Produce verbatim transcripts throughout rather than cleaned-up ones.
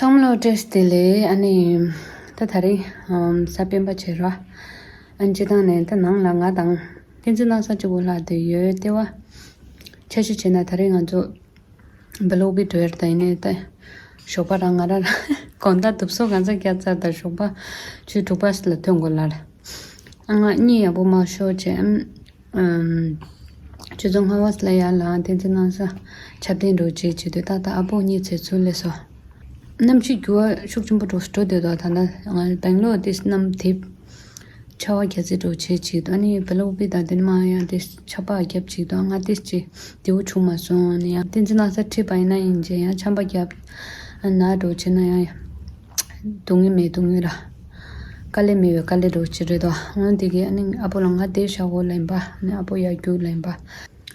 ཚང་མ་ལ་བཀྲ་ཤིས་བདེ་ལེགས། ཨ་ནི་ད་ད་རེས་ཨམ་གཟའ་སྤེན་པ་བྱེད་ར། ཨ་ནི་སྤྱིར་བཏང་ནས་ད་ནང་ལ་ང་དང་བསྟན་འཛིན་སྣང་ས་གཅིག་པོ་ལྷག་བསྡད་ཡོད། ལྟེ་བ་འཆར་གཞི་བྱས་ན་ད་རེས་ང་ཚོ་བི་ལོག་པི་འགྲོ་ཡར་ད་ཡིན་ནས་ད་ཞོགས་པ་རང་ང་རང་དགོང་དག་དུབ་སོ་གང་ཚ་རྒྱག་ཚར་ད་ཞོགས་པ་ཆུ་དྲུག་པ་ལ་ཐོན་དགོས་ལར། ཨ་ང་གཉིད་ཡག་པོ་མ་ཤོར་བྱས། ཨམ། ཨམ། ཆུ་ཚོད་ལྔ་པ་ལ་ཡར་ལངས། བསྟན་འཛིན་སྣང་ས་ཆབ་གདན་འགྲོ་བྱེད་བྱེད་དུས་ཏག་ཏག་ཨ་ཕོ་གཉིད་ཚད་ཚུར་སླེབས་སོང་། གནམ་གཤིས་འགྱུར་བ་ཤུགས་ཆེན་པོ་འགྲོ་འགྲོ་བསྡད་འདུག་ད་ལྟ་ང་སྦེང་ལོར་དེ་གནམ་དེབ་ཆར་པ་རྒྱག་རྩིས་འགྲོ་བྱེད་ཅིག་ཨ་ནི་བི་ལོག་པི་དང་དེ་ནས་མ་ཡང་དེ་ཆར་པ་རྒྱབ་ཅིག་ཏུ་ང་དེ་ཅིག་དེའུ་བྱུང་མ་སོང་། ཨ་ནི་ཡང་བསྟན་འཛིན་སྣང་ས་ཁྲིད་པ་ཡིན་ན་ཡིན་བྱས་ཡང་ཆར་པ་རྒྱབ་ན་འགྲོ་བྱེད་ན་ཡང་། སྡུག་བསྔལ་མེད་སྡུག་བསྔལ་ར། དཀའ་ལས་མེད་པའི་དཀའ་ལས་འགྲོ་ཅི་རེད་དོ། འོན་ཏེ་གི་ཨ་ནི་ཨ་ཕོ་ལ་ང་དེ་ཤ་བོ་ལེན་པ། ཨ་ནི་ཨ་ཕོ་ཡར་རྒྱུག་ལེན་པ།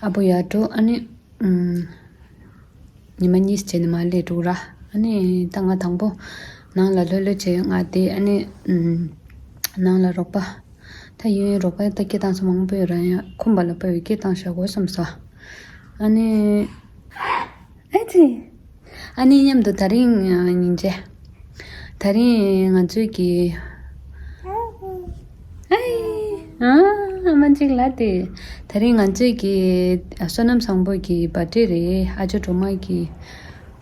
ཨ་ཕོ་ཡར་འགྲོ། ཨ་ནི་ཨུམ། ཉི་མ་གཉིས་བྱས་ནས་མ་སླེབས་འགྲོ་ར། ཨ་ནི་ད་ང་དང་པོ་ནང་ལ་ལྷོད་ལྷོད་བྱས་ང་དེ་ཨ་ནི་ཨུམ། ནང་ལ་རོགས་པ། ད་ཡིན་རོགས་པ་ད་སྐད་བཏང་ས་མང་པོ་ཡོད་ར། ཡང་ཁོམ་པ་ལ་ཕ་བའི་སྐད་བཏང་བཞག་དགོས་བསམ་ས། ཨ་ནི། ཨ་ཙི། ཨ་ནི་མཉམ་དུ་ད་རིང་ཉིན་བྱེད། ད་རིང་ང་ཚོའི་གི། ཨ་ཨ་མ་གཅིག་ལ་དེ། ད་རིང་ང་ཚོའི་གི་བསོད་ནམས་བཟང་པོ་གི་བར་ཐི་ཌེ་རེད། ཨ་ཅོ་སྒྲོལ་མ་གི་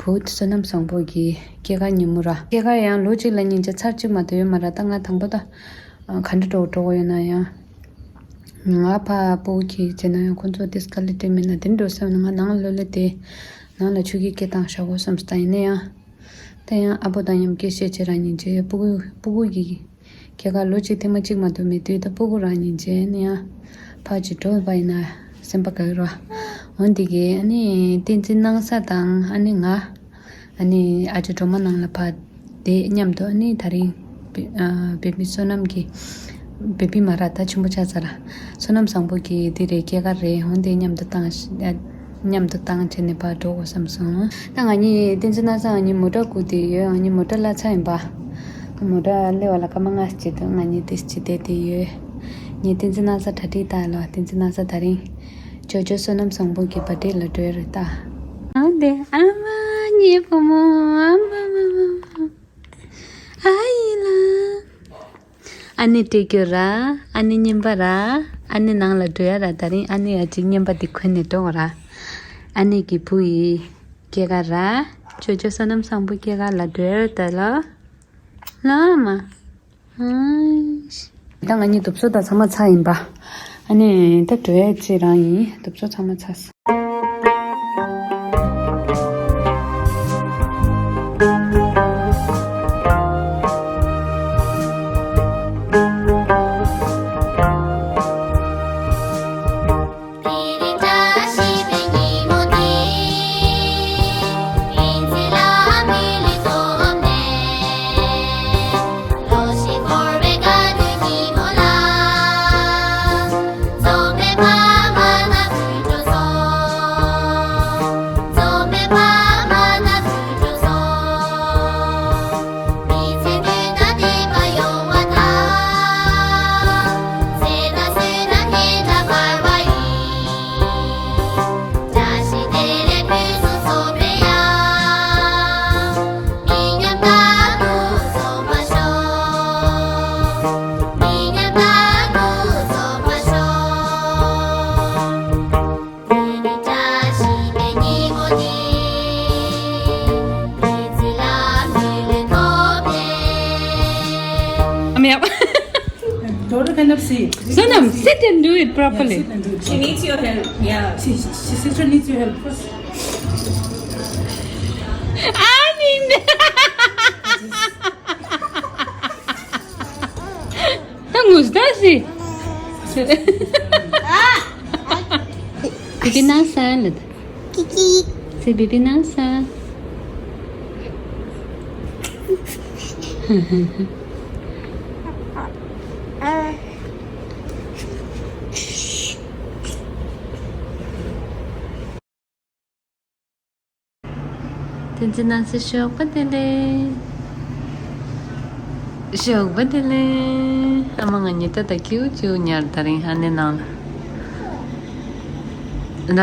བུ་བསོད་ནམས་བཟང་པོ་གི་སྐྱེས་སྐར་ཉིན་མོ་ར། སྐྱེས་སྐར་ཡང་ལོ་གཅིག་ལ་ཉིན་བྱེད་ཚར་གཅིག་མ་གཏོགས་ཡོད་མ་ར། ད་ང་དང་པོ་ད། ག་འདྲ་འགྲོ་འགྲོ་གི་ཡོད་ན་ཡང་། ང་ཕ་སྤུ་གུ་གིས་བྱས་ན་ཡང་ཁོང་ཚོ་དེ་དཀའ་ལས་སྤྲད་མེད་ན་དེ་འགྲོ་བསམ་ན་ང་ནང་ལོགས་ལ་དེ། ནང་ལ་ཆུ་གི་སྐད་བཏང་བཞག་དགོས་བསམ་སྟེ། ཡིན་ན་ཡང་། ད་ཡང་ཨ་ཕོ་དང་མཉམ་སྐད་བཤད་བྱེད་རང་ཉིན་བྱེད། སྤུ་གུ་སྤུ་གུ་གི་སྐྱེས་སྐར་ལོ་གཅིག་ཐེངས་མ་གཅིག་མ་གཏོགས་མེད་དུས་ད་སྤུ་གུ་རང་ཉིན་བྱེད་ཡིན་ན་ཡང་། ཕར་ཅིག་འགྲོ་བ་ཡིན་ན་སེམས་པ་དགའ་གི་ར། འོན་ཏེ་གི་ཨ་ནི་བསྟན་འཛིན་སྣང་ས་དང་ཨ་ནི་ང་། ཨ་ནི་ཨ་ཅོ་སྒྲོལ་མ་ནང་ལ་ཕར་དེ་མཉམ་དུ་ཨ་ནི་ད་རིང་བེ་ཨ་བེ་བི་བསོད་ནམས་ཀྱི། བེ་བི་མ་ར་ད་ཆེན་པོ་ཆགས་ཚར་ར། བསོད་ནམས་བཟང་པོ་གི་དེ་རེད་སྐྱེས་སྐར་རེད། འོན་ཏེ་མཉམ་དུ་བཏང་ཤ་མཉམ་དུ་བཏང་བྱས་ནས་ཕར་འགྲོ་དགོས་བསམ་སོང་། ད་ང་གཉིས་བསྟན་འཛིན་སྣང་ས་ང་གཉིས་མོ་ཊ་བསྐུར་དེ་ཡོད། ང་གཉིས་མོ་ཊ་གླ་ཚར་ཡིན་པ། མོ་ཊ་སླེབས་པ་ལ་སྐར་མ་ལྔ་ཅིག་འདུག་ང་གཉིས་དེ་ཅིག་བསྡད་དེ་ཡོད། ངས་བསྟན་འཛིན་སྣང་ས་གྲ་སྒྲིག་བཏང་ལ་བསྟན་འཛིན་སྣང་ས་ད་རིང་། ཅོ་ཅོ་བསོད་ནམས་བཟང་པོ་གི་བར་ཐི་ཌེ་ལ་འགྲོ་ཡ་རེད་ད། ཨ་འདི་ཨ་མ་ངའི་བུ་མོ་ཨ་མ་མ་མ་མ། ཨ་ཡི་ལ། ཨ་ནི་སྤྲད་རྒྱུ་ར། ཨ་ནི་རྔན་པ་ར། ཨ་ནི་ནང་ལ་འགྲོ་ཡ་ར། ད་རིང་ཨ་ནི་ཡ་གཅིག་རྔན་པ་འདི་གོན་ནས་འགྲོ་ར། ཨ་ནི་གི་བུ་ཡི་སྐྱེས་སྐར་ར། ཅོ་ཅོ་བསོད་ནམས་བཟང་པོ་སྐྱེས་སྐར་ལ་འགྲོ་ཡ་ར་ད་ལོ། ལོ་མ། ད་ང་གཉིས་དུབ་སོ་ད་ཚང་མ་ཚར་ཡིན་པ། ཨ་ནི་ད་འགྲོ་ཡ་ཅི་རང་ཡིན། དུབ་སོ་ཚང་མ་ཚར། Daughter cannot see. Sonam, sit and do it properly. Yeah, sit and do it. She needs your help. Yeah. She, she sister needs your help first. Ani. Tangus dasi. Bibi nasa lad. Kiki. Si bibi nasa. བསྟན་འཛིན་སྣང་ས་ཞོགས་པ་བདེ་ལེགས། ཞོགས་པ་བདེ་ལེགས། ཨ་མ་ང་གཉིས་ད་ལྟ་ཁྱིའུ་ཁྱིའུ་ཉལ་ད་རིང་ཨ་ནེ་ནང་ལ། ར།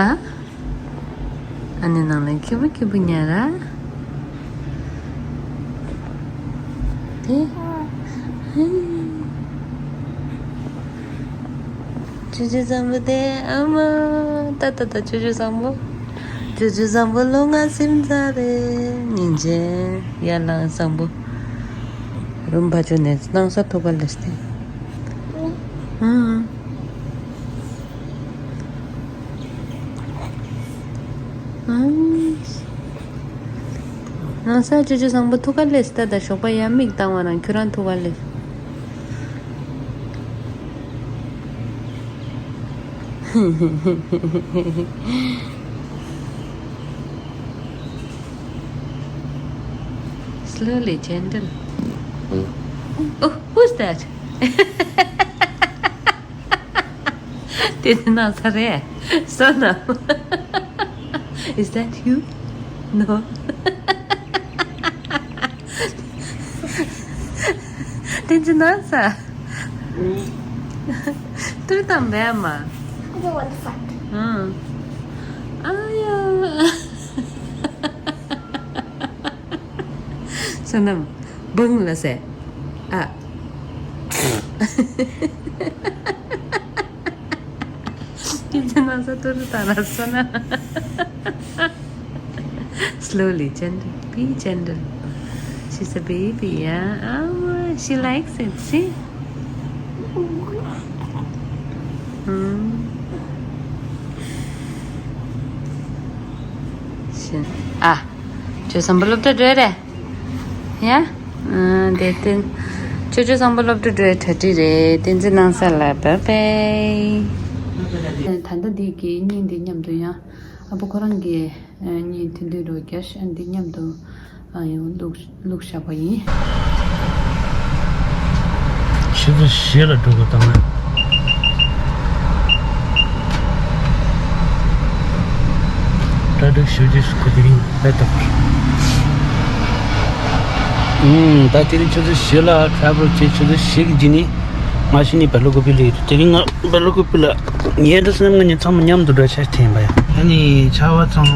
ཨ་ནེ་ནང་ལ་ཁྱིའུ་ཁྱིའུ་ཉལ་ར། ཅོ་ཅོ་བཟང་པོ་དེ་ཨ་མ། ཏ་ཏ་ཏ། ཅོ་ཅོ་བཟང་པོ། ཅོ་ཅོ་བཟང་པོ་ལོ་ལྔ་ཟིན་ཚར་རེད། ཉིན་བྱེད་ཡར་ལངས་བཟང་པོ། རུམ་པ་ཅོ་ནས་སྣང་ས་ཐུག་ག་ལེ་སྟེ། ཨང་། ཨང་། སྣང་ས། ཅོ་ཅོ་བཟང་པོ་ཐུག་ག་ལེ་སྟེ། ད་ཞོགས་པ་ཡར་མིག་བཏང་བ་རང་ཁྱོད་རང་ཐུག་ག་ལེ། Slowly, gentle. Oh, who's that? དེ་ནི་སྣང་ས་རེད། བསོད་ནམས། Is that you? No. དེ་ཚོ་སྣང་ས། ཏུར་དང་བས་མ། I don't want to fight. ཨང་། ཨ་ཡ། བསོད་ནམས། བུང་ལ་ཟེར། ཨ། དེ་ཚོ་སྣང་ས། ཏུར་དང་ལ་བསོད་ནམས། Slowly, gentle. Be gentle. She's a baby, yeah? Oh, she likes it, see? Hmm. She- ཨ། ཅོ་བཟང་པོ་སློབ་གྲྭ་འགྲོ་རེད། ཡ། ཨ། དེ་བརྟེན། ཅོ་ཅོ་བཟང་པོ་སློབ་གྲྭ་འགྲོའི་གྲ་སྒྲིག་རེད། བསྟན་འཛིན་སྣང་ས་ལ་བཱའི་བཱའི། ད་ལྟ་འདི་གི་བརྙན་འདི་མཉམ་དུ་ཡང་ཨ་ཕོ་ཁོ་རང་གི་བརྙན་དེ་འདི་རུ་རྒྱ་ཤ་འདི་མཉམ་དུ་ཨ་ཡང་བླུགས་བླུགས་བཞག་པ་ཡིན། ཆུ་ཚོད་བཞི་ལ་འགྲོ་དགོས་བཏང་ན། གྲ་སྒྲིག་ཞུ་རྒྱུ་ཞིག་ཁོ་དེ་རིང་ལས་ཐོག་ཨུམ། ད་དེ་རིང་ཆུ་ཚོད་བཞི་ལ་ཊ་རེ་ཝལ་བྱས། ཆུ་ཚོད་བཞི་གི་རྗེས་ནས་ང་ཕྱི་ནས་སྦེལ་ཀོབ་ལ་ཡོད། དེ་རིང་ང་སྦེལ་ཀོབ་ལ་ཉལ་འདུག་སེམས། ང་གཉིས་ཚང་མ་མཉམ་དུ་འགྲོ་ཆ་ཐེན་པ་ཡ། ཨ་ནི་ཆར་པ་ཚང་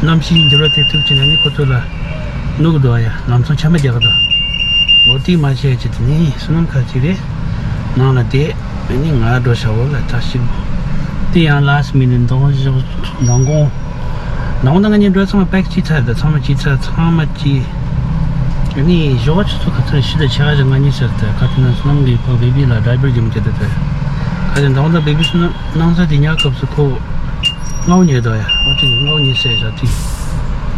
གནམ་གཤིས་འགྱུར་བ་དེ་ཐུག་ཕྱིན་ནས་ནི་ཁོ་ཚོ་ལ་ནུབ་འགྲོ་ཡ། ལམ་སང་ཆམ་པ་རྒྱག་གི་འདུག་འོ་དེ་མ་བྱས་ཅི་དེ་ནི་བསོད་ནམས་ཁ་ཅིག་རེད། ནང་ལ་བསྡད། ཨ་ནི་ང་འགྲོ་ཤག་འོ་ལ་ད་ཤི་བོ། དེ་ཡང་last minute་མདང་ཞག་མདང་དགོང་། མདང་དགོང་ད་ང་གཉིས་འགྲོ་ཚང་མ་པེག་བྱས་ཚར། ད་ཚང་མ་བྱས་ཚར། ཚང་མ་བྱས། ཨ་ནི་ཞོགས་པ་ཆུ་ཚོད་ག་ཚོད་རེད། བཞི་དང་ཕྱེད་ཀ་ཞིག་ང་གཉིས་ཟེར་ཏེ། ག་དེ་ན་བསོད་ནམས་ཀྱི་ཕ་བེ་བི་ལ་ཌའི་པར་རྒྱབ་མ་བྱས་ཏེ། ད་ག་དེ་མདང་དགོང་ད་བེ་བི་བསོད་ནམས་སྣང་ས་དེ་ཉལ་སྐབས་སུ་ཁོ་སྔ་པོ་ཉལ་འདུག་ཡ། ཨོ་ཅིག་སྔ་པོ་ཉལ་ཟེར་བཞག་དེ།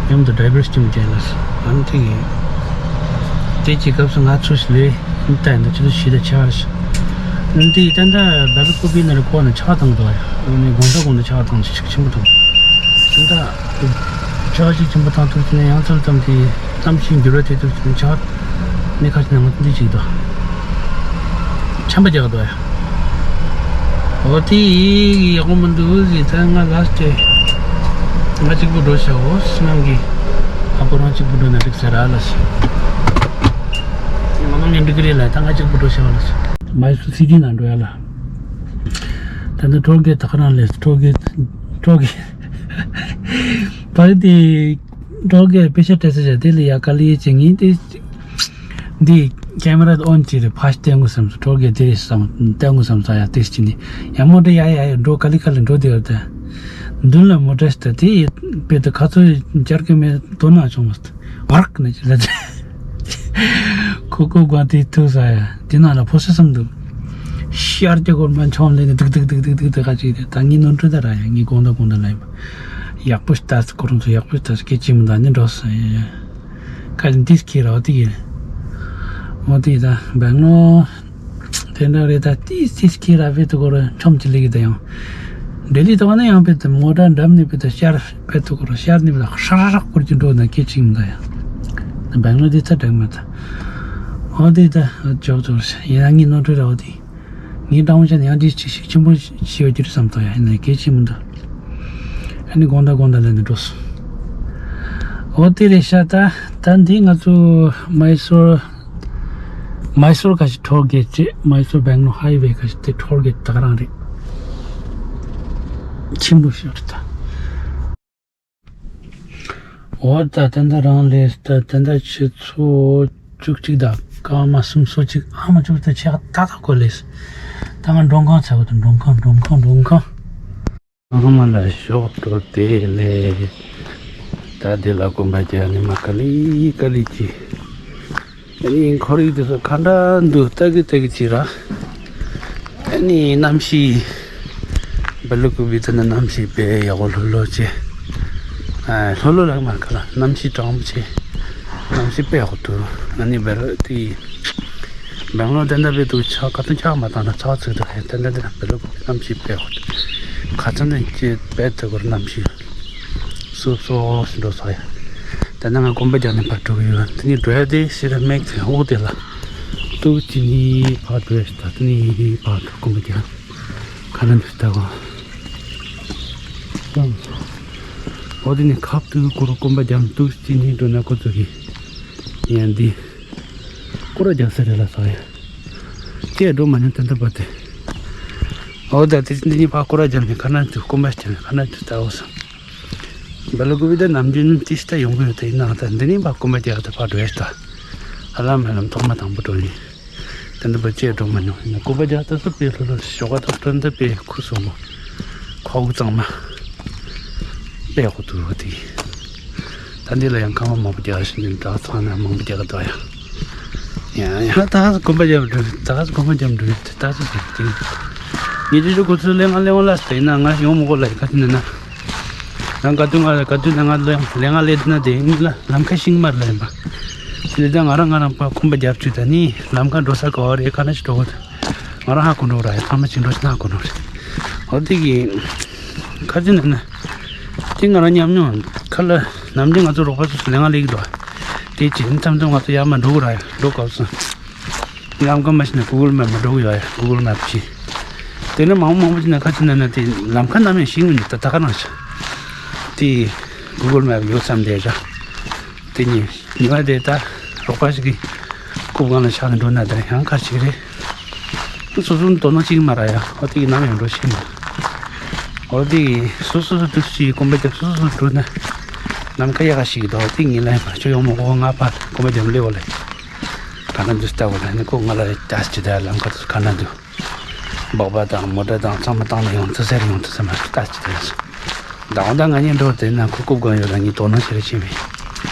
མཉམ་དུ་ཌའི་པར་རྒྱབ་མ་བྱས་ལ། ཨ་ནི་དེ་ཡིན། དེ་གྱི་སྐབས་སུ་ང་ཚོ་ཞིག་ལས་ད་ཡིན་ད་ཆུ་ཚོད་བཞི་དང་ཕྱེད་ཀ་རེད། འདི་ད་ལྟ་སྦེལ་ཀོབ་ནས་ཁོ་ན་ཆར་པ་བཏང་འདུག་ཡ། ཨ་ནི་དགོང་དག་དགོང་དག་ཆར་པ་བཏང་ཅིག་ཆེན་པོ་འདུག་ད་ཆར་པ་ཅིག་ཆེན་པོ་བཏང་ཐུབ་ཀྱི་ན། ཡང་ཚུར་བཏང་དེ་གནམ་གཤིས་འགྱུར་བ་དེ་ཐུབ་ཀྱི་ན། ཆར་པ་ནི་ཁ་ཅིག་ནང་འདི་ཅིག་འདུག་ཆམ་པ་རྒྱག་འདུག་ཡ། འོ་དེ་ཡག་པོ་མི་འདུག་ཟེར། ད་ང་ལ་སྟེ་ང་གཅིག་པུ་འགྲོ་ཤག་འོ་བསོད་ནམས་ཀྱི་ཨ་ཕོ་རང་གཅིག་པུ་འགྲོ་ན་འགྲིག་ཟེར་ར་ལ་ཟེར། ང་ནང་ནས་འགྲིག་གི་རེད་ལ། ད་ང་གཅིག་པུ་འགྲོ་ཤག་ལ་ཟེར། མའི་སུར་སི་ཊི་ནང་འགྲོ་ཡ་ལ། ད་ནི་ཊོལ་གེ་ཊི་ད་ག་རང་ལས། ཊོལ་གེ་ཊི་ཊོལ་གེ་ཊི་ཕ་གི་དེ་ཊོལ་གེ་ཊི་པེ་ཤ་སྤྲད་ས་བྱ་དེ་ལ་ཡ་དཀའ་ལས་བྱེད་ངེས་ཏེ། འདི་ཀེ་མ་ར་ཨོན་བྱས་རེད། ཕར་བལྟས་དགོས་བསམ་སོང་། ཊོལ་གེ་ཊི་དེ་རེད་བསམ་བལྟས་དགོས་བསམ་སོང་ཡ། ཏིས་ཅི་ནི་ཡ་མོ་ཊ་ཡ་ཡ་ཡ་འགྲོ་ག་ལེ་ག་ལེ་འགྲོ་དེ་ཡོད་དེ། མདུན་ལ་མོ་ཊ་ཞིག་ད་དེ་ཡི་དཔེ་དུ་ཁ་ཚོད་འཇར་གི་མེད་དོ་ན་བྱུང་མ་སོང་། ཝར་ཀ་ནི་ཅི་ལ་དེ། ཁོ་ཁོ་དགོན་དེ་ཐུག་ས་ཡ། དེ་ནང་ལ་ཕོ་སི་སམ་འདུག་ཤར་གྱི་སྒོར་མ་མཆོང་ལེ་ནི་དུག་དུག་དུག་དུག་དུག་དུག་ག་ཅིག་དེ། ད་ངའི་ནོར་འཁྲུལ་ད་ར་ཡ། ངའི་དགོང་དག་དགོང་དག་ལ་ཡིན་པ། ཡག་པོ་ཞིག་ལྟ་ཁོ་རང་ཚོ་ཡག་པོ་ཞིག་ལྟ་སྐད་ཅིག་མི་འདང་ནི་འགྲོ་སོང་ཡ། ཁ་ཅིག་འདི་སྐྱེས་ར་བ་དེ་གི། མོ་དེ་ད་བེང་ལོར། དེ་འདྲ་རེད། ད་ཏིས་ཏིས་སྐྱེས་ར་བའི་དུ་གོ་ར་ཁྲོམ་གྱི་ལི་གི་ད་ཡང་། ལྡི་ལི་དུ་བ་ན་ཡང་བེ་དུ་མོ་ཊ་འགྲམ་ནས་བེ་དུ་ཤར་བེ་དུ་གོ་ར་ཤར་ནས་བེ་དུ་ཧྲ་ར་ར་སྐོར་གྱི་འགྲོ་ན་སྐད་ཅིག་མི་འདང་ཡ། བེང་ལོར་དེ་ཚ་དྲག་མ་ད། འོ་དེ་ད་ཅོག་ཅོག་ཡིན་ན་ངའི་ནོར་འཁྲུལ་ར་བ་དེ། ངའི་འདྲ་བོ་བྱས་ན་ཡང་འདི་ཅིག་ཞིག་ཆེན་པོ་ཞིག་ཡོད་རྒྱུ་རེད་བསམ་ཐོག་ཡ། ཡིན་ན་སྐད་ཅིག་མི་འདུག་ཨ་ནི་དགོང་དག་དགོང་དག་ལ་ནི་འགྲོ་སོང་། འོ་དེ་རེད་ཤག་ད་ད་འདི་ང་ཚོ་མའི་སོར་མའི་སོར་ཁ་ཤས་ཊོལ་གེ་ཊི་བྱས། མའི་སོར་བེང་ལོར་ཧའི་ཝེ་ཁ་ཤས་དེ་ཊོལ་གེ་ཊི་ད་ག་རང་རེད། ཆེན་པོ་ཞིག་རེད་ད། འོ་ད་ད་ལྟ་རང་ལས་ད་ད་ལྟ་ཆུ་ཚོད་ བཅུ་གཅིག་དང་སྐར་མ་སུམ་ཅུ་སོ་གཅིག་ཨ་མ་བཅུ་གཅིག་ད་ཆེ་ཏག་ཏག་གོ་ལེས། ད་ང་མགྲོན་ཁང་ཚ་བོ་དང་མགྲོན་ཁང་མགྲོན་ཁང་མགྲོན་ཁང་། ཨ་མ་ལ་ཞོགས་འགྲོ་དེ་ལས། ད་དེ་ལ་དགོན་པ་རྒྱག་ནི་མ་ཀ་ལི་ཀ་ལི་ཅི། ཨ་ནི་ཁོར་ཡུག་དེ་ཚོ་ག་འདྲ་འདུག་ལྟ་གི་ལྟ་གི་ཅི་ར། ཨ་ནི་གནམ་གཤིས། སྦེལ་ཀོབ་ད་ནི་གནམ་གཤིས་དཔེ་ཡག་པོ་ལྷོད་ལྷོད་བྱས། ཨ་ལྷོད་ལྷོད་ལ་མ་ཁ་ལ་གནམ་གཤིས་གྲང་མོ་བྱས། གནམ་གཤིས་དཔེ་ཡག་པོ་འདུག་ཨ་ནི་སྦེལ་དེ། སྦེང་ལོར་དེ་འདྲ་དཔེ་འདུག་ཆ་ཁ་ཚོན་ཆ་མ་བཏང་ན་ཚ་ཚུད་འདུག་ཧེ་དེ་འདྲ་དེ་སྦེལ་ཀོབ་གནམ་གཤིས་དཔེ་ཡག་པོ་འདུག་ཁ་ཚོན་དེ་སྐྱེ་དཔེ་དེ་གོར་གནམ་གཤིས། སོ་སོ་ཞིག་འགྲོ་ས་ཡ། ད་ནང་ང་དགོན་པ་རྒྱག་ནས་ཕར་འགྲོ་གི་ཡོད། དེ་ནི་འགྲོ་ཡ་དེ་ཤི་ར་མེག་ཚེ་འོག་དེ་ལ། ཏུ་ཅི་ནི་ཕར་འགྲོ་ཡ་ཞིག་ད་དེ་ནི་ཕར་འགྲོ་དགོན་པ་རྒྱག་ཁ་ན་འདུག་ད་གོ་འོ་དེ་ནི་ཁབ་ཏུ་གུ་རུ་དགོན་པ་རྒྱག་ཏུ་ཅི་ནི་འགྲོ་ན་ཁོ་ཚོ་གི་ཡན་དེ་སྐོར་ར་རྒྱག་ས་རེད་ལ་ས་ཡ། ཅེས་འགྲོ་མ་ཉན་ཏན་ཏན་པ་དེ། འོ་ད་དེ་འདི་ནི་ཕར་སྐོར་ར་རྒྱག་ནས་ཁ་ན་འདུག་དགོན་པ་རྒྱག་ནས་ཁ་ན་འདུག་ད་འོ་སོང་། སྦེལ་ཀོབ་ད་ནམ་རྒྱུན་ཏི་ཤི་ད་ཡོང་གི་ཡོད་དེ་ཡིན་ནའང་ད་འདི་ནི་ཕར་དགོན་པ་རྒྱག་ད་ཕར་འགྲོ་ཡས་ད། ཧ་ལམ་ཧ་ལམ་ཐོག་མ་དང་པོ་འགྲོ་ཡིན། དེ་འདྲ་པ་ཅེས་འགྲོ་མ་མྱོང་ཡིན་ན་དགོན་པ་རྒྱག་ད་སུ་དཔེ་ལྷོད་ལྷོད་ཞོགས་པ་ད་སྟོན་ད་དཔེ་ཁུ་སོང་མོ། ཁོག་གཙང་མ། དཔེ་ཡག་པོ་འདུག་བ་དེ། ད་འདི་ལ་ཡང་ཁང་པ་མང་པོ་རྒྱག་བཞིན་འདུག་བྲག་ཚང་ན་མང་པོ་རྒྱག་གི་འདུག་ཡ། ཡ་ཡ་ད་ག་ས་དགོན་པ་རྒྱབ་འགྲོ་ད་ག་ས་དགོན་པ་རྒྱབ་འགྲོ་ད་ག་ས་ཟེར་གྱིན། ཉི་ཤུ་ཞུ་གོ་ཚོད་ལས་ང་ལས་འོང་ལ་ཟེར་ན་ང་ཡོང་མི་གོ་ལ་ཡི་ཁ་ཅི་ན་ན། ང་ག་དུས་ང་ལ་ག་དུས་ན་ང་ལས་ལས་ང་ལས་དུ་ན་དེ་ཡིན་ལ་ལམ་ཁ་ཤིང་མར་ལ་ཡིན་པ། དེ་ལས་ད་ང་རང་ང་རང་པ་དགོན་པ་རྒྱབ་བཅུག་ད་ནི་ལམ་ཁ་འགྲོ་ས་ག་བ་རེད་ཁ་ན་ཞིག་འགྲོ་གོ་ད། ང་རང་ཧ་གོ་འགྲོ་ར་ཡ་ཐ་མ་ཅིག་འགྲོ་ཞིག་ན་གོ་འགྲོ་རེད། འོ་དེ་གི། ཁ་ཅི་ན་ན། དེ་ང་རང་ཉམས་མྱོང་ཁ་ལ་ནམ་རྒྱུན་ང་ཚོ་རོགས་པ་ཚོ་ལས་ང་ལས་ཀྱི་འདུག་དེ་ཅི་མཚམས་མཚམས་ང་ཚོ་ཡར་མར་འགྲོ་གི་ར་ཡ་འགྲོ་དགོས་སོང་། ལམ་ཁ་མ་ཤེས་ན་གུ་གུལ་མེབ་མ་འགྲོ་གི་ཡོད་ཡ་གུ་གུལ་མེབ་ཅི། དེ་ནས་མང་པོ་མང་པོ་ཅི་ན་ཁ་ཅི་ན་ན་དེ་ལམ་ཁ་ནམ་ཡང་ཤེས་ཀྱི་མི་འདུག་ད་ད་ག་རང་ཤ། དེ་གུ་གུལ་མེབ་ཡོད་བསམ་དེ་ར། དེ་ཉིན་ཉི་མ་དེ་ད་རོགས་པ་ཞིག་གིས་རྐུབ་སྒང་ལ་ཆགས་ནས་འགྲོ་ན་དེ་ཡང་ཁ་ཅིག་རེད། སོ་སོ་དོ་སྣང་ཅིག་མ་རག་ཡ། ཨོ་དེ་གི་ནམ་ཡང་འགྲོ་ཤེས་མ། ཨོ་དེ་གི་སོ་སོ་སོ་དུས་ཅིག་གོམ་པ་རྒྱབ་སོ་སོ་སོ་འགྲོ་ན་ནམ་མཁའ་ཡག་ག་ཞིག་གི་དོ་དེ་ངེད་ལ་ཡང་མ་ཆོ་ཡོང་མ་གོ་ང་ཕར་གོམ་པ་རྒྱབ་སླེབས་འོ་ལེ། ག་ན་འདུག་ལྟ་བ་ལ་ནི་ཁོ་ང་ལ་ལྟ་ཅི་ད་ལམ་ཁ་དུ་ག་ན་འདུག་སྦག་སྦག་དང་མོ་ཊ་དང་ཚང་མ་བཏང་ནས་ཡོང་ཐུབ་ས་རེད་ཡོང་ཐུབ་ས་མ་རེད་ལྟ་ཅི་ད་ཡ་སོ། ཟླ་བ་ཟླ་ང་གཉིས་འགྲོ་དེ་ན་ཁོ་རྐུབ་སྒང་ཡོད་ལ་ངས་དོ་སྣང་བྱེད་རེ་བྱེད་མེད།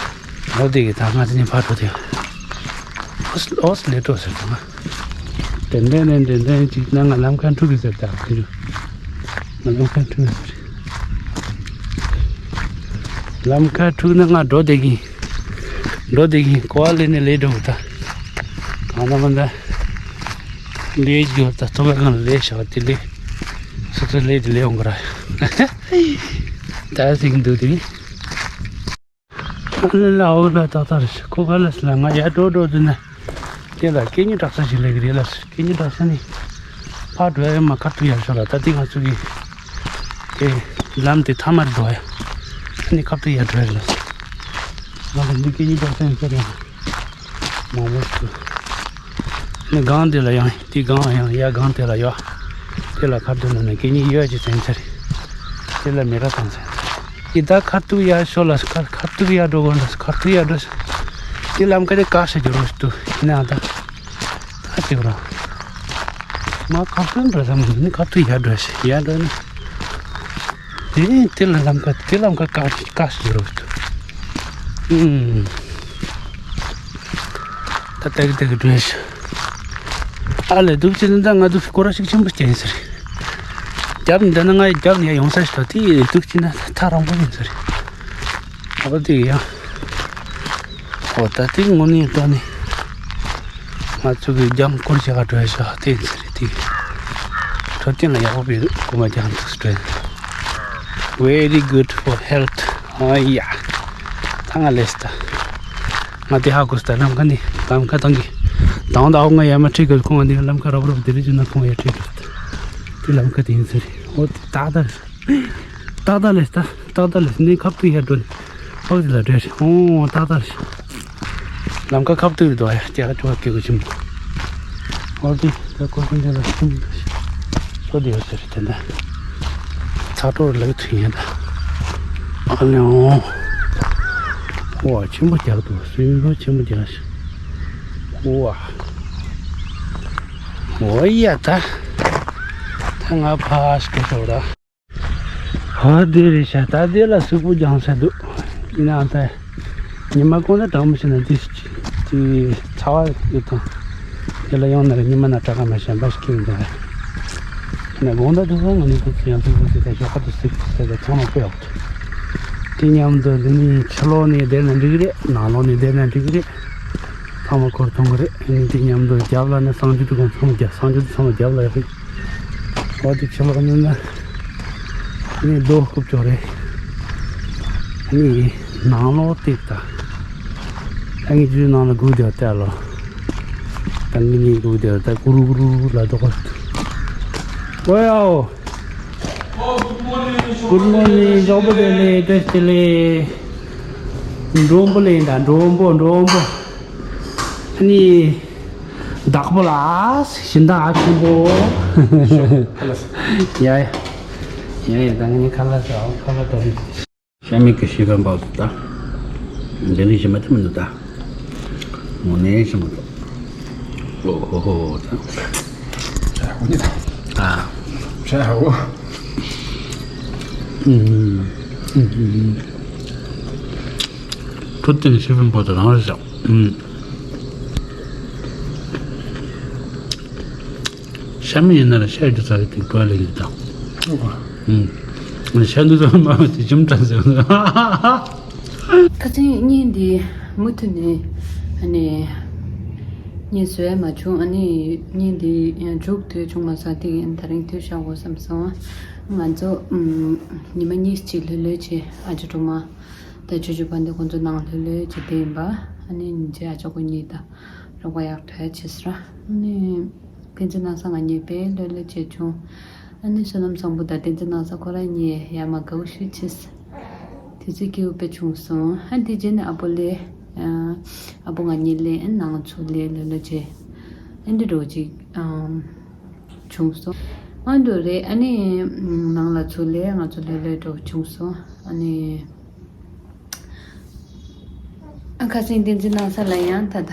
ལོ་དེ་གི་ད་ང་དེ་ནས་ཕར་འགྲོ་དེ། ཨོ་སི་ཨོ་སི་ལེ་འགྲོ་ཟེར་ད་ང་། དེ་འདྲ་ནས་དེ་འདྲ་ཅིག་ན་ང་ལམ་ཁ་འཁྲུག་གི་ཟེར་ད་ཁོ་ང་ལམ་ཁ་འཁྲུག་ཟེར། ལམ་ཁ་འཁྲུག་ན་ང་འགྲོ་དེ་གི། འགྲོ་དེ་གི་གོ་བ་ལེན་ནས་ལས་འགྲོ་གི་ད། གང་ན་མ་ད། ལས་རྒྱུ་ད་ཐོ་ག་གང་ལས་བྱ་བ་དེ་ལས། སོ་སོ་ལས་དེ་ལས་འོང་གི་ར། ད་ཟིག་འདུག་དེ། ཨ་ལ་ལ་འོ་ལ་ཏག་ཏག་རེད་ཁོ་ག་ལ་སི་ལ་ང་ཡར་འགྲོ་འགྲོ་དུས་ན། དེ་ལ་སྐད་སྙན་གྲགས་ས་ཞིག་ལས་ཀྱི་རེད་ལ་སི་སྐད་སྙན་གྲགས་ས་ནི། ཕར་འགྲོ་ཡ་མ་ཁ་ཐུག་ཡར་ཤོག་ལ་ད་དེ་ང་ཚོ་གི། དེ་ལམ་དེ་ཐ་མར་འགྲོ་ཡ། ཨ་ནི་ཁ་ཐུག་ཡར་འགྲོ་ཡ་རེད་ལ་སི། ང་ལ་འདི་སྐད་སྙན་གྲགས་ས་ཡིན་ས་རེད། མང་པོ་ཞིག་ནི་སྒང་དེ་ལ་ཡང་དེ་སྒང་ཡང་ཡ་སྒང་དེ་ལ་ཡོད། དེ་ལ་ཁ་ཐུག་ན་ནི་སྐད་སྙན་ཡོད་ཀྱི་ཚན་ཚེ་རེད། དེ་ལ་མི་ར་ཚང་ཚེ། ཡི་ད་ཁ་ཐུག་ཡར་ཤོག་ལ་ཁ་ཁ་ཐུག་ཡར་འགྲོ་དགོས་ལ་ཁ་ཐུག་ཡར་འགྲོ། དེ་ལམ་ཁ་དེ་བཀག་ཤ་རྒྱུ་རོ་ཞིག་ཏུ་ཡིན་ན་ད། ད་ཅིག་རོ། མ་ཁ་ཐུག་འགྲོ་ས་མ་ནི་ཁ་ཐུག་ཡར་འགྲོ་ཤི་ཡར་འགྲོ་ནི། དེ་དེ་ལ་ལམ་ཁ་དེ་ལམ་ཁ་བཀག་བཀག་ཞིག་རོ་ཞིག་ཏུ། ཨུམ། ད་ལྟ་གི་ལྟ་གི་འགྲོ་ཡ་ཞིག་ཨ་ལས་སྡུག་ཅི་ནི་ད་ང་སྡུག་སྐོར་ར་ཞིག་ཆེན་པོ་སྐྱེ་ཡིན་ཟེར། རྒྱབ་ནས་འདི་ན་ང་ཡི་རྒྱབ་ནས་ཡ་ཡོང་ས་ཞིག་ད་དེ་སྡུག་ཅི་ན་ཐག་རིང་པོ་ཡིན་ཟེར། ཨ་དེ་ཡ། ཨོ་ད་དེ་དངོས་གནས་ལྟ་ནས་ང་ཚོ་གི་རྒྱང་སྐོར་བྱེད་ག་འགྲོ་ཡ་ཞིག་དེ་ཡིན་ཟེར་དེ། འཕྲོད་བསྟེན་ལ་ཡག་པོ་བྱེད་དགོས་མ་རྒྱང་འདུག་སེ་འགྲོ་ཡ། Very good for health. ཨ་ཡ། ད་ང་ལས་ད། ང་དེ་ཧ་གོ་སྟེ་ལམ་ཁ་ནས་ལམ་ཁ་བཏང་གི་དང་ད་ཨོ་ང་ཡ་མ་ཁྲིད་གི་ཁོང་ང་འདི་ལམ་ཁ་རབ་རབ་དེ་རིགས་ཅིག་ན་ཁོང་ཡ་ཁྲིད་གི་དེ་ལམ་ཁ་དེ་ཡིན་ཟེར་ཨོ་དེ་ཏག་ཏག་རེད། ཏག་ཏག་ལས་ད་ཏག་ཏག་ལས་ནི་ཁབ་ཏུ་ཡ་འགྲོ་ནི་ཨོ་དེ་ལ་འདྲེ་རེད་ཨོ་ཏག་ཏག་རེད། ལམ་ཁ་ཁབ་ཏུ་རེད་དོ་ཡ་སྐྱ་ཁ་ཅོ་ཁ་སྐྱེ་གི་ཆིམ་ཨོ་དེ་ད་ཁོ་ཁོ་འདི་ལ་ཆིམ་སོ་དེ་ཡོད་ཟེར་དེ་འདྲ། ཚ་གྲོགས་ལག་ཐུན་ཡིན་ད། ཨ་ལེའོ། ཨོ་ཆེན་པོ་རྒྱག་འདུག་སུའི་མི་ཆེན་པོ་རྒྱག་ཤག་ཨོ་ཨ། ཨོ་ཡ་ད། ད་ང་ཕ་ཤི་ཀ་ཤོར་ར། ཧ་དེ་རེད་ཤག་ད་དེ་ལ་སུག་པོ་རྒྱང་ས་འདུག་ཡིན་ནའང་ད། ཉི་མ་གང་ལ་གྲང་མོ་ཞིག་ན་དེ་དེ་ཚ་བ་ཡོད་དང་། དེ་ལ་ཡང་ན་ཉི་མ་ན་དྲག་ག་མ་ཤེས་པ་ཞིག་ཡིན་དང་། ཡིན་ན་དགོང་དག་དུས་ཚོད་ང་ནི་དེ་ཚོ་ཡང་སུག་པོ་དེ་ད་ཞོགས་ཁ་དུ་སུག་པོ་དེ་ད་ཚང་མ་དཔེ་འོག་ཏུ། དེ་མཉམ་དུ་འདི་ནི་ཕྱི་ལོགས་ནས་བསྡད་ན་འགྲིག་རེད། ནང་ལོགས་ནས་བསྡད་ན་འགྲིག་རེད། ཚང་མ་འཁོར་ཐོང་གི་རེད། ཨ་ནི་དེ་མཉམ་དུ་རྒྱབ་ལ་ནི་གསང་སྤྱོད་དུ་གང་ཚང་མ་རྒྱབ། གསང་སྤྱོད་དུ་ཚང་མ་རྒྱབ་ལ་རེད། འོ་དེ་ཕྱི་ལོགས་ནི་ན། ཨ་ནི་རྡོ་རྐུབ་ཀྱོག་རེད། ཨ་ནི་ནང་ལོགས་ལྟེབ་ད། ད་ངས་ཇུས་ནང་ལ་སྒུག་བསྡད་ལྟ་ལོ། ད་ངས་ངས་སྒུག་བསྡད་ད་ཀུ་རུ་ཀུ་རུ་ལ་རྡོ་ཁོ། ཨོ་ཡ་ཨོ། Good morning, ཞོགས་པ་བདེ་ལེགས། བཀྲ་ཤིས་བདེ་ལེགས། མགྲོན་པོ་ལེན་དང་། མགྲོན་པོ། མགྲོན་པོ། ཨ་ནི། བདག་པོ་ལགས། ཞིང་བདག་ཨ་ཆེན་པོ། ཡ་ཡ། ཡ་ཡ། ད་ངས་ཁ་ལག་ཟ། ཁ་ལག་ཟ། ཤ་མིག་གི་ཤི་བན་པའོ་ད། འདི་ནི་ཞི་མ་ཐུབ་མི་འདུག་ད། དངོས་གནས་ཞི་མ་ཐུབ། ཨོ་ཧོ་ཧོ་ད། ཨ། ཁྲུ་ཏིན་ཤི་བན་པོ་ད་རང་རེད་ཤག་ཤ་མི་ཡིན་ན་ལ་ཤ་རྒྱུ་ཚ་གི་དེ་བཀོད་ལེ་ཡིན་དང་། ཨུ། ཤ་འདུ་ཚང་མ་དེ་ཅུམ་ཏྲ་ཟེར། ཁ་སང་བརྙན་འདི་མུ་མཐུད་ནས་ཨ་ནི་བརྙན་བཟོས་མ་བྱུང་། ཨ་ནི་བརྙན་འདི་ཡང་མཇུག་དེ་བྱུང་མ་སོང་། དེ་ཡིན་ད་རིང་དུས་ཤག་གོ་བསམ་སོང་། ང་ཚོ་ཉི་མ་གཉིས་གཅིག་ལྷོད་ལྷོད་བྱས། ཨ་ཅག་སྒྲོལ་མ་དང་ཅོ་ཅོ་པ་འདི་ཁོང་ཚོ་ནང་ལྷོད་ལྷོད་བྱས་བསྡད་ཡིན་པ། ཨ་ནི་ཉིན་རྗེས་ཨ་ཅག་ཁོ་གཉིས་དང་རོགས་པ་ཡག་ཕྲ་བྱས་སོང་། ཨ་ནི་བསྟན་འཛིན་ནང་ས་ང་གཉིས་དཔེ་ལྷོད་ལྷོད་བྱས་བྱུང་། ཨ་ནི་བསོད་ནམས་བཟང་པོ་དང་བསྟན་འཛིན་ནང་ས་ཁོ་རང་གཉིས་ཡ་མ་དགའ་བོ་ཞིག་བྱས། དེ་ཚོའི་སྐྱིད་པོ་དཔེ་བྱུང་སོང་། ཨ་དེ་རྗེས་ནས་ཨ་ཕོ་སླེབས། ཨ་ཕོ་ང་གཉིས་སླེབས། ཨ་ནང་ཚུར་སླེབས། ལྷོད་ལྷོད་བྱས། ཨ་འདི་འདྲ་བོ་ཅིག་བྱུང་སོང་། ཨ་འདི་རེད། ཨ་ནི་ནང་ལ་ཚུར་སླེབས། ང་ཚོ་ལྷོད་ལྷོད་འདྲ་བོ་བྱུང་སོང་། ཨ་ནི། ཨ་ཁ་སང་བསྟན་འཛིན་ནང་ས་ལ་ཡང་ད་ད།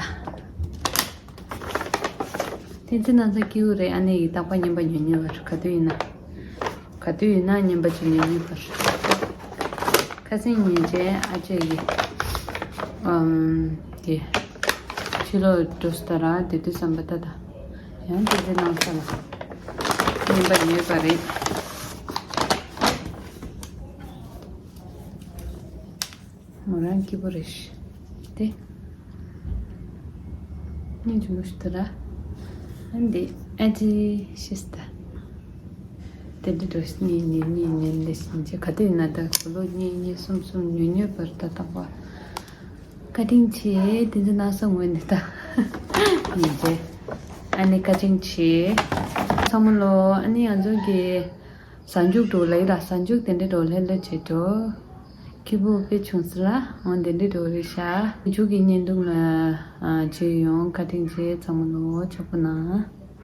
བསྟན་འཛིན་ནང་ས་སྐྱིད་པོ་རེད། ཨ་ནི་ཡི་རྟག་པར་རྔན་པ་ཉོ་ཉོ་བར་ག་དུས་ཡིན་ན། ག་དུས་ཡིན་ན་རྔན་པ་ཅིག་ཉོ་ཉོ་བར། ཁ་སང་ཉིན་རྗེས་ཨ་ཅེ་ཡིས། ཨམ། དེ། ཕྱི་ལོགས་འགྲོ་སྟ་ར་དེ་དུས་བསམ་པ་ད་ད། ཡང་བསྟན་འཛིན་ནང་ས་ལ་རྔན་པ་ཉོས་པ་རེད། མོ་རང་སྐྱིད་པོ་རེད་ཤག་དེ། ཉིན་ཆུང་ངུ་ཞིག་ཏུ་ར། ཨ་འདི་ཨ་ཅེ་ཤི་སྟ། དེ་འདྲ་འགྲོ་ཤི་གཉིས་གཉིས་གཉིས་གཉིས་ལས་ཤི་འཇེ་ག་དུས་ཡིན་ན་ད་གོ་ལོ་གཉིས་གཉིས་གསུམ་གསུམ་ཉོ་ཉོ་བར་ད་རྟག་པ། བཀའ་དྲིན་ཆེ། བསྟན་འཛིན་ནང་ས་ངོས་ནས་ད། ཉིན་རྗེས། ཨ་ནི་བཀའ་དྲིན་ཆེ། ཚང་མ་ལོ། ཨ་ནི་ང་ཚོ་གི་གཟའ་མཇུག་འགྲོ་ལེ་ལ། གཟའ་མཇུག་དེ་འདྲ་འགྲོ་ལེ་ལ་བྱེད་འགྲོ། སྐྱིད་པོ་དཔེ་བྱུང་སི་ལ། འོ་དེ་འདྲ་འགྲོ་རེད་ཤག་མཇུག་གི་བརྙན་ཐུང་ལ་ཨ་མཇལ་ཡོང་། བཀའ་དྲིན་ཆེ། ཚང་མ་ལོ་ཆོག་པ་ན།